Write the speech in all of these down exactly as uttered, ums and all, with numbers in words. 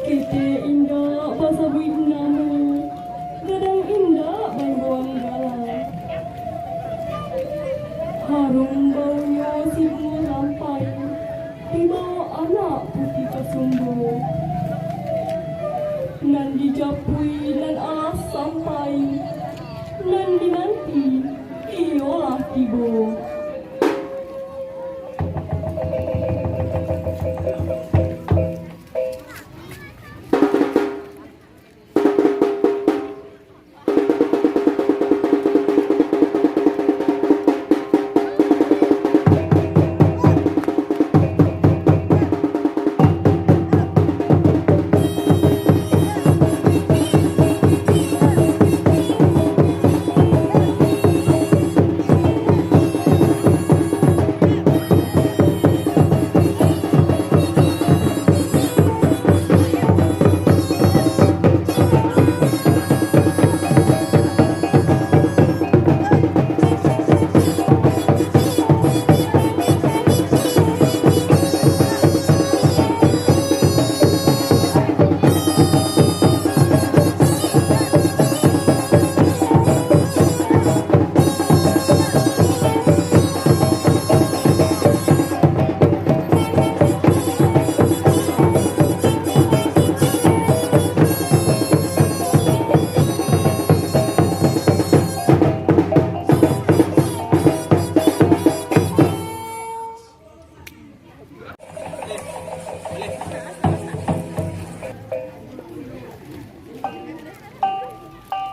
Ketek indak basabuik namo, gadang indak baimbau gala. Harum baunyo si bungo rampai, dibao anak puti kasumbo. Nan dijapui nan alah sampai, nan dinanti iyolah tibo.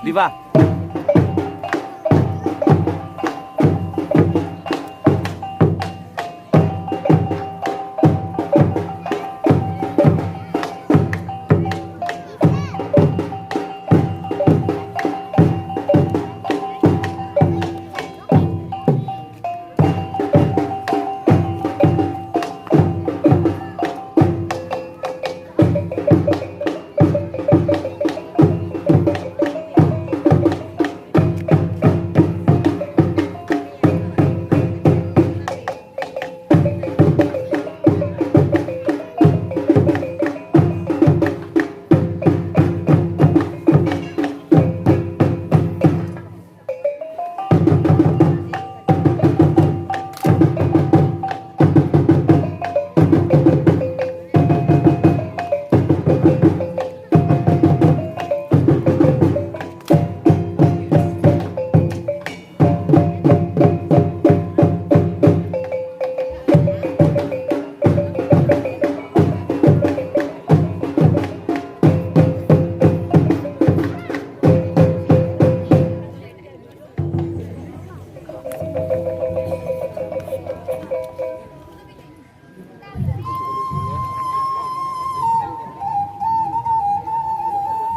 Diva.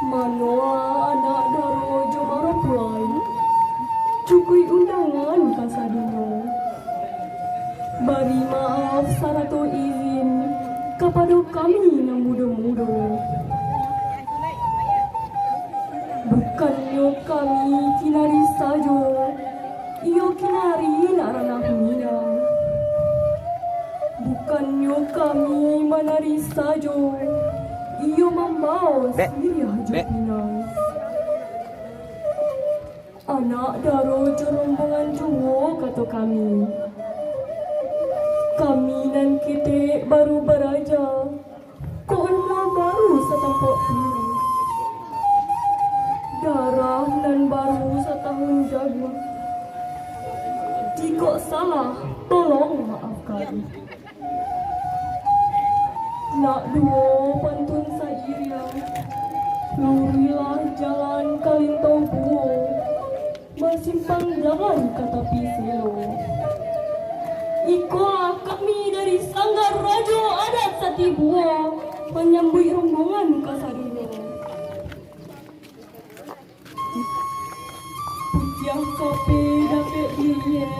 Manolah anak daro jo baropulai, cukuik undangan kasadonyo. Bari maaf sarato izin kapado kami nan mudo-mudo. Bukannyo kami kinari sajo, iyo kinari nak ranah Minang. Bukannyo kami manari sajo, iyo mambao Dek, siriah jo Dek. Pinang. Anak daro jo rombongan juo, kato kami. Kami nan ketek baru baraja, kok umua baru satampok pinang. Darah nan baru satahun jaguang. Jikok salah, tolong maafkan. Nak duo pantun sairiang. Simpang jalan ka tapi selo. Ikolah kami dari Sanggar Rajo Adat Satibuo manyambuik rombongan kasadonyo. Putiah kape dapek diliek,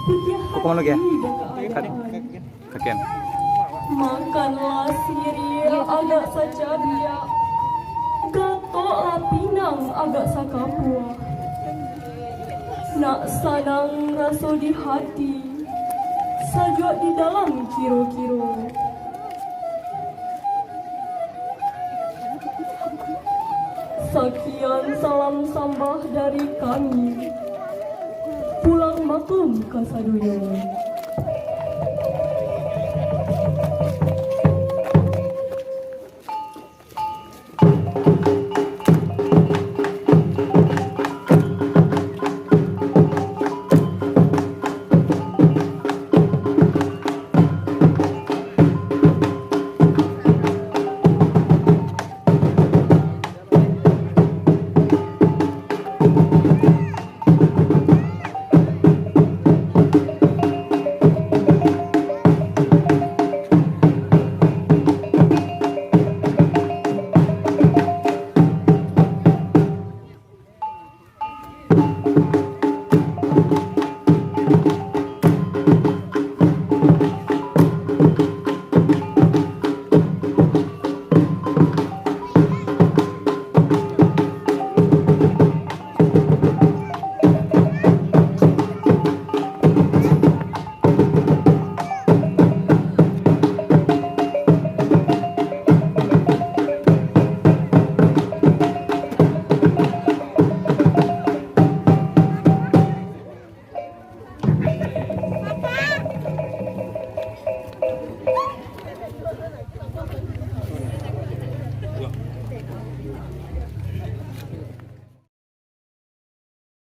putiah Kok kemana, Gia? Hati dakaadaan. Kakian. Makanlah siriah agak sacabiak, gatoklah pinang agak sakapuah. Nak sanang raso di hati, sajuak di dalam kiro-kiro. Sakian salam sambah dari kami. Pulang maklum kasadonyo.